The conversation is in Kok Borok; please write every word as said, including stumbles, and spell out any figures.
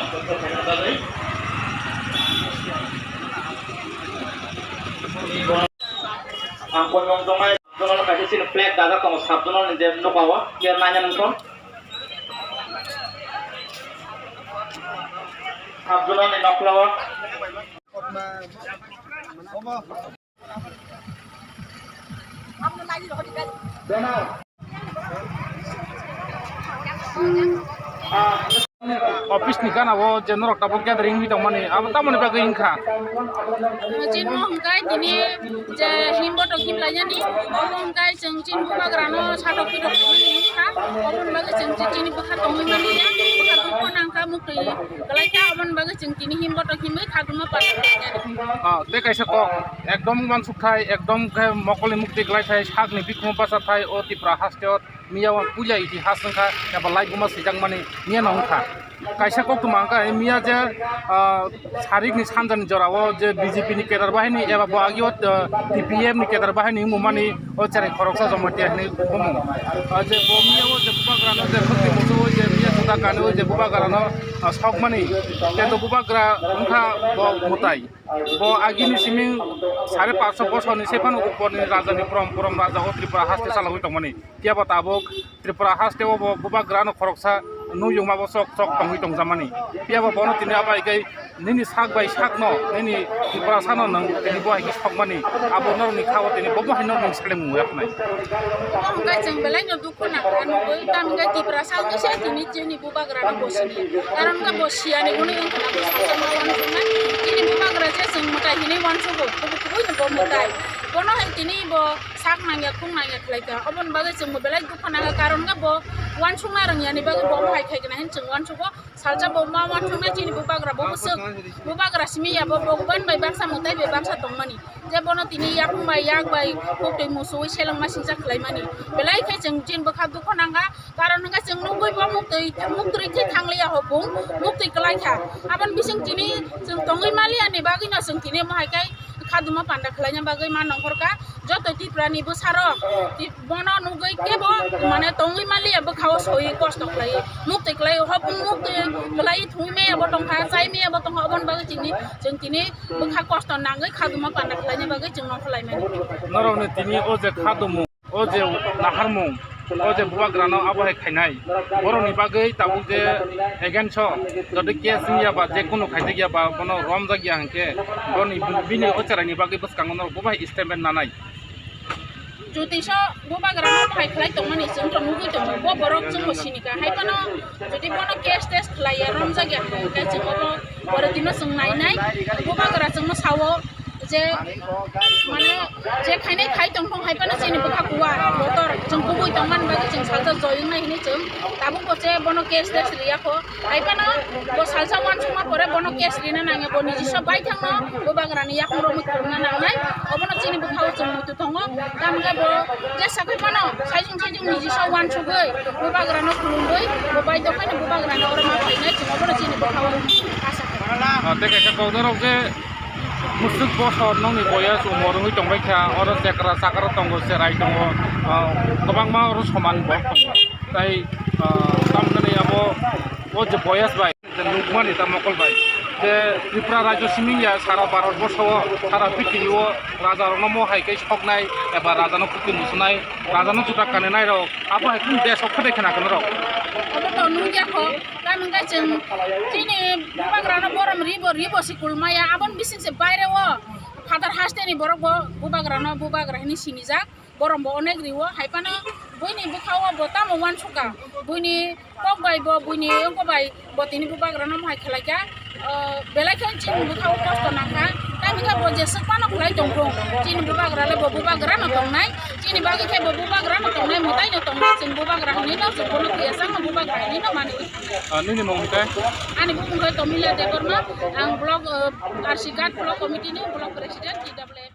Ang koimung tongnai, zonal kaisa chini flag dajak tongo, sub zonal ni je nokao, chair naina nungkon. Sub zonal ni nokla o. Office ni gana o je norok tabuk gathering wngwi tongmani, abo tamoni bagwi wngkha? Chini hwnkhai tini je himbotok himlainani, omo hwnkhai chwng chini bubagrano satok pitok khaimani wngkha, oboni bagwi chwng chini bwkha tongwi manliya, bwkha dukho nangkha, muktwi kwlaikha, oboni bagwi chwng tini himbotok himwi khaduma panda khlainani. Ah, tei kaisa kok, ekdom uansukthai, ekdom khe mokolni muktwi kwlaithai, sakni bikhumo bachathai, o Tripura hasteo miya o puila itihas wngkha, eba laibuma swijakmani miya no wngkha. Kaisa koktwma wngkha, miya je, ah, sarikni sanjani jorao je B J P ni kedar bahini eba bo agio, ah, T P M ni kedar bahini wngmani o cherai khoroksa Jamatia hinwi bumung. Ah, je bo miya o je bubagrano je khwtwi muchung o je miya juda kanwi o je bubagrano, ah, sokmani, kento bubagra wngkha bo mwtai. Bo agini siming sare paanch sho bosorni se phano uporni rajani borom, borom raja o Tripura haste chalogwi tongmani. Phiya bo tabuk Tripura haste o bo bubagrano khoroksa nuyungma bo chok chok tongwi tongjakmani. Phiya bo bono tini abo hai khe nini sak bai sakno, nini Tripura sano nwng tini bo hai khe sokmani. Abo norokni kha o tini bo bo hai norokni seleng wngya khnai. Omo hwnkhai chwng belai no dukhu nangkha nugwi, tamni hwnkhe Tiprasa wngwi se tini chini bubagrano bo sini. Karon wngkha bo siyani hwnwi wngkha na bo sajakma uansuknai. Chini bubagra je chwng mwtai hinwi uansugo, kubui kubui no bo mwtai. Bono hai tini bo sak nangya, khung nangya khlaikha. Oboni bagwi chwngbo belai dukhu nangkha, karon wngkha bo uansukna rwngyani bagwi bo omo hai khaikha na hinwi chwng uansugo. Salsa bo ma uansuknai chini bubagra bo bwswk. Bubagra simi ya bo, bo ban bai baksa mwtai bai baksa tongmani. Je bono tini yakung bai yak bai koktwi musuwi selengma singcha khlaimani. Belai khe chwng chini bwkha dukhu nangkha, karon wngkha chwng nugwi bo muktwi, muktwi khe thangliya hopung, muktwi kwlaikha. Aboni bising tini chwng tongwi maliya ni bagwino chwng tini omo hai khe khaduma panda khlaina bagwi ma nongkhorkha. Joto Tripura ni bwsarok, Tip-, bono nugwi kebo mane tongwi maliya bwkha o soi kosto khlai, muktwi khlai, hopung muktwi khlai, thungwi maya bo tongkha, chai maya bo tongkha, oboni bagwi chini, chwng tini bwkha kosto nangwi khaduma panda khlaina bagwi chwng nongkhor laimani. Norokni tini o je khadumung, o je naharmung, o je bubagrano abo hai khainai, borokni bagwi tabuk je against o jodi case wngya ba, je kunu khaijak ya ba, bono romjak ya hwnkhe, boni, bini o cheraini bagwi bwskango norok bo bai statement nanai. Jyotisho bubagrano phai khlai tongmani chwng to nugwi tongo, bo borok chwngbo sinika. Hai phano jodi bono case test khlai ya, romjak ya hwnkhe chwng obo pore dino chwng nainai. Bubagra chwngno sao je, mane, je khainai khai tongthong, hai phano chini bwkha kuwa kotor, chwng kubui tongmani bagwi chwng salsa joi wngnai hinwi chwng tabukbo je bono case test riya kho. Hai phano bo salsa uansukma pore bono case rina nangya, bo nijiswa baithangno bubagrani yakung romwi khulumna nangnai. Obono chini bwkhao chwng muitu tongo. Tamkhe bo jesa khai phano saijwng saijwng nijiswa uansugwi bubagrano khulumwi bo baidokhaino bubagrani oro ma phainai, chwng obono chini bwkhao asa kha. Ah, tei kaisa kokdorok je mwswk bosor nokni boyes umor wngwi tongbaikha, oro chekra chakra tongo, cherai tongo, ah, kwbangma oro soman bo tongo. Tai, ah, tamoni abo o je boyes bai. Nukmani ta mokol bai je Tripura rajyo simi ya sara Bharat borsho o, sara prithibi o raja rokno mo hai khe soknai eba raja no khuti musunai, raja no juda kanwi nai rok, abo hai khe desh o khede khena kheno rok. Obo to nukya kho, tamni hwnkhe chwng chini bubagrano borom ribo, ribo si kulmaya, aboni bising se baire o phatar haste ni borok bo bubagrano bubagra hini sinijak. Borom bo onek riwo, hai phano buini bwkhao bo tamo uansukha, buini kok bai bo, buini wngko bai bo tini bubagrano mohai khlaikha. O, belai khe chini bwkhao kosto nangkha, tamni khe bo jeswk phano khlai tongthung, chini bubagra le bo bubagrano tongnai, chini bagwi khe bo bubagrano tongnai, mwtaino tongnai, chwng bubagra hinwi no, chwng bono tiyasakno bubagra hinwi no mani. Ah, nini mung tei? Ani bumung khe Tomila Debbarma, ang block, eh, R C Ghat block committee ni block president, T W A.